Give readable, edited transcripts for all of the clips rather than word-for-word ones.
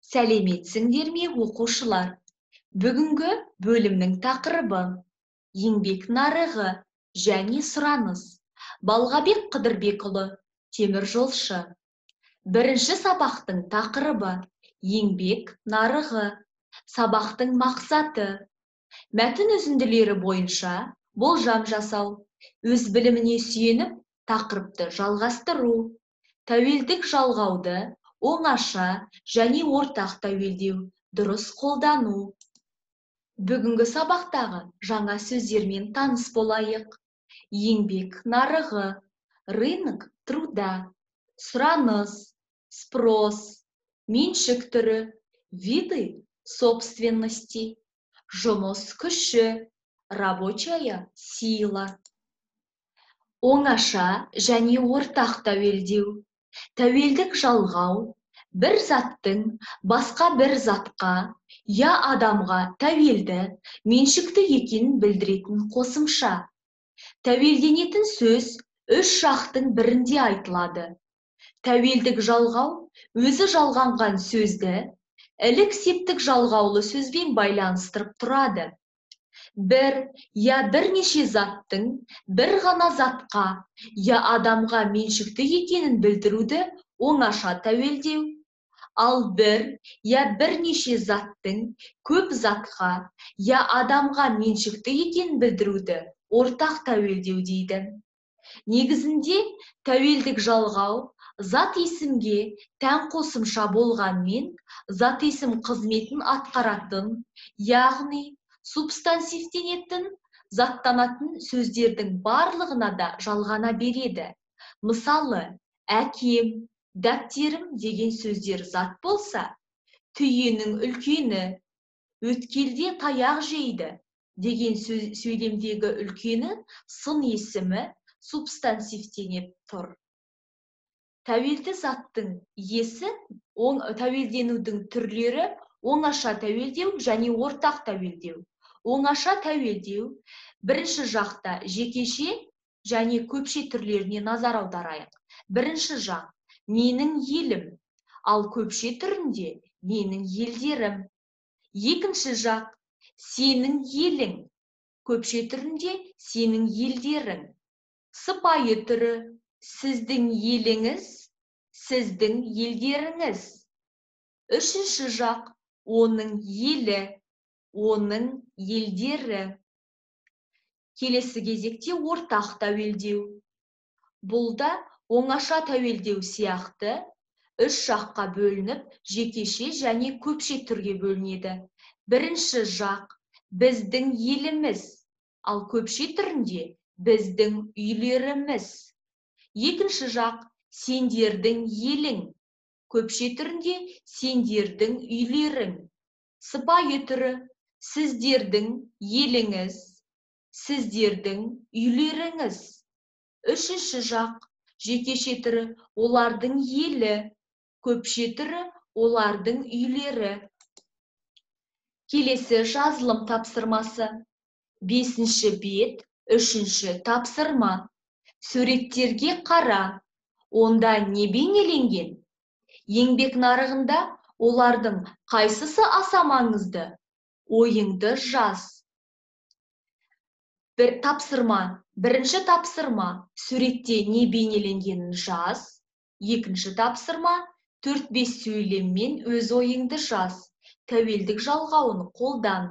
Сәлеметсіңдер ме, оқушылар? Бүгінгі бөлімнің тақырыбы еңбек нарығы және сұраныс. Балғабек Қыдырбекұлы, теміржолшы. Бірінші сабақтың тақырыбы еңбек нарығы. Сабақтың мақсаты: мәтін үзінділері бойынша болжам жасау, өз біліміне сүйеніп тақырыпты жалғастыру, тәуелдік жалғауды оңаша және ортақ тәуелдеу дұрыс қолдану. Бүгінгі сабақтағы жаңа сөздермен таныс болайық. Еңбек нарығы, рынок труда, сұраныс, спрос, меншік түрі, виды собственности, жұмыс күші, рабочая сила. Оңаша және ортақ тәуелдеу. Тәуелдік жалғау бір заттың басқа бір затқа, я адамға тәуелді, меншікті екенін білдіретін қосымша. Тәуелденетін сөз үш жақтың бірінде айтылады. Тәуелдік жалғау өзі жалғанған сөзді ілік септік жалғаулы сөзбен байланыстырып тұрады. Бір, я бірнеше заттың бір ғана затқа, я адамға меншікті екенін білдіруді оңаша тәуелдеу. Ал бір, я бірнеше заттың көп затқа, я адамға меншікті екенін білдіруді ортақ тәуелдеу дейді. Негізінде тәуелдік жалғау зат есімге тән қосымша болғанмен, зат есім қызметін атқаратын, яғни субстантивтенетін, заттанатын сөздердің барлығына да жалғана береді. Мысалы, әкем, дәптерім деген сөздер зат болса, түйенің үлкені, өткелде таяқ жейді деген сөйлемдегі үлкені сын есімі субстантивтеніп тұр. Тәуелді заттың иесі, тәуелденудің түрлері оңаша тәуелдеу және ортақ тәуелдеу. Оңаша тәуелдеу бірінші жақта жекеше және көпше түрлеріне назар аударайық. Бірінші жақ менің елім, ал көпше түрінде менің елдерім. Екінші жақ сенің елің, көпше түрінде сенің елдерің. Сыпайы түрі сіздің еліңіз, сіздің елдеріңіз. Үшінші жақ оның елі, оның елдері. Келесі кезекте ортақ тәуелдеу. Бұл да оңаша тәуелдеу сияқты үш жаққа бөлініп, жекеше және көпше түрге бөлінеді. Бірінші жақ біздің еліміз, ал көпше түрінде біздің үйлеріміз. Екінші жақ сендердің елің, көпше түрінде сендердің үйлерің. Сыпайы түрі сіздердің еліңіз, сіздердің үйлеріңіз. Үшінші жақ жекеше түрі олардың елі, көпше түрі олардың үйлері. Келесі жазылым тапсырмасы. 5-ші бет, 3-ші тапсырма. Суреттерге қара. Онда не бейнеленген? Еңбек нарығында олардың қайсысы аса маңызды? Ойыңды жаз. Бір тапсырма. Бірінші тапсырма. Суретте не бейнеленгенін жаз. Екінші тапсырма. 4-5 сөйлеммен өз ойыңды жаз. Тәуелдік жалғауын қолдан.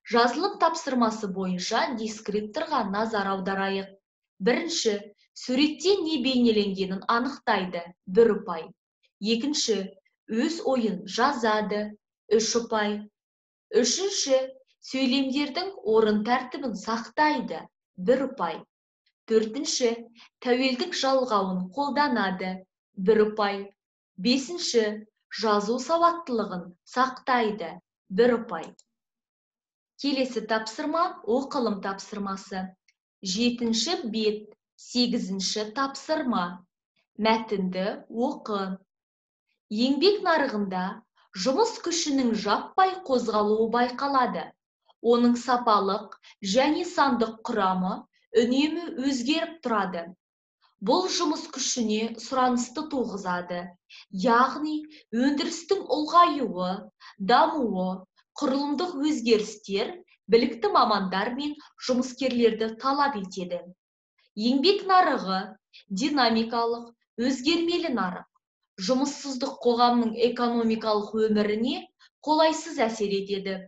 Жазылым тапсырмасы бойынша дескрипторға назар аударайық. Бірінші, суретте не бейнеленгенін анықтайды, 1 ұпай. Екінші, өз ойын жазады, 3 ұпай. Үшінші, сөйлемдердің орын тәртібін сақтайды, 1 ұпай. Төртінші, тәуелдік жалғауын қолданады, 1 ұпай. Бесінші, жазу сауаттылығын сақтайды, 1 ұпай. Келесі тапсырма оқылым тапсырмасы. 7-ші бет, 8-ші тапсырма. Мәтінді оқы. Еңбек нарығында жұмыс күшінің жаппай қозғалуы байқалады. Оның сапалық және сандық құрамы үнемі өзгеріп тұрады. Бұл жұмыс күшіне сұранысты туғызады, яғни өндірістің ұлғаюы, дамуы, құрылымдық өзгерістер білікті мамандар мен жұмыскерлерді талап етеді. Еңбек нарығы динамикалық, өзгермелі нарық. Жұмыссыздық қоғамның экономикалық өміріне қолайсыз әсер етеді.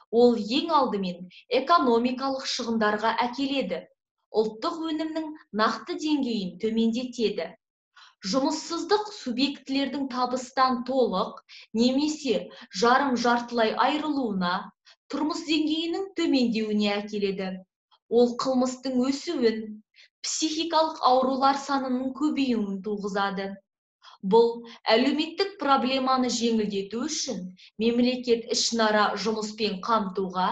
Ол ең алдымен экономикалық шығындарға әкеледі, ұлттық өнімнің нақты деңгейін төмендетеді. Жұмыссыздық субъектілердің табыстан толық немесе жарым-жартылай айырылуына, тұрмыс деңгейінің төмендеуіне әкеледі. Ол қылмыстың өсуін, психикалық аурулар санының көбеюін туғызады. Бұл әлеуметтік проблеманы жеңілдету үшін мемлекет ішінара жұмыспен қамтуға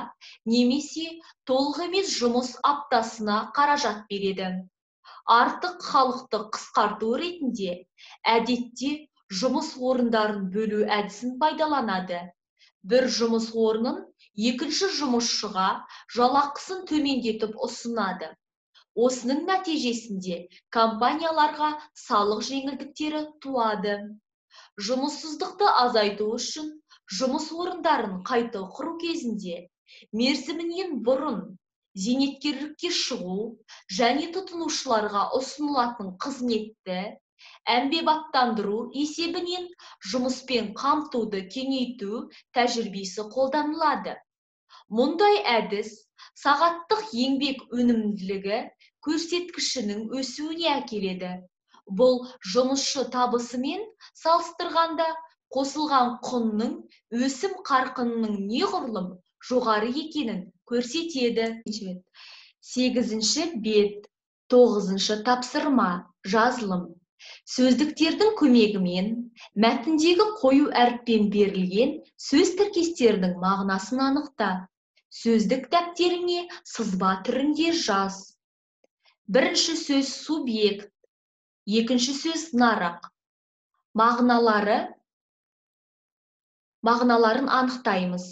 немесе толық емес жұмыс аптасына қаражат береді. Артық халықты қысқарту ретінде әдетте жұмыс орындарын бөлу әдісін пайдаланады. Бір жұмыс орнын екінші жұмысшыға жалақысын төмендетіп ұсынады. Осының нәтижесінде компанияларға салық жеңілдіктері туады. Жұмыссыздықты азайту үшін жұмыс орындарын қайта құру кезінде мерзімінен бұрын зейнеткерлікке шығу және тұтынушыларға ұсынылатын қызметті әмбебаптандыру есебінен жұмыспен қамтуды кеңейту тәжірибесі қолданылады. Мұндай әдіс сағаттық еңбек өнімділігі көрсеткішінің өсуіне әкеледі. Бұл жұмысшы табысымен салыстырғанда қосылған құнның өсім қарқынының неғұрлым жоғары екенін көрсетеді. 8-ші бет, 9-шы тапсырма, жазылым. Сөздіктердің көмегімен мәтіндегі қою әріппен берілген сөз тіркестерінің мағынасын анықта. Сөздік дәптеріңе сызба түрінде жаз. Бірінші сөз субъект, екінші сөз нарық. Мағыналарын анықтаймыз.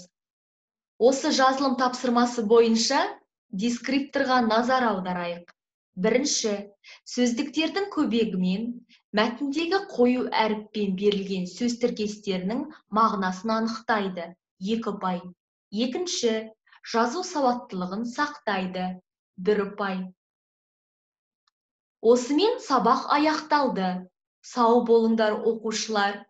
Осы жазылым тапсырмасы бойынша дескрипторға назар аударайық. Бірінші, сөздіктердің көмегімен мәтіндегі қою әріппен берілген сөз тіркестерінің мағынасын анықтайды. 2 ұпай. Екінші, жазу сауаттылығын сақтайды. 1 ұпай. Осымен сабақ аяқталды. Сау болыңдар, оқушылар.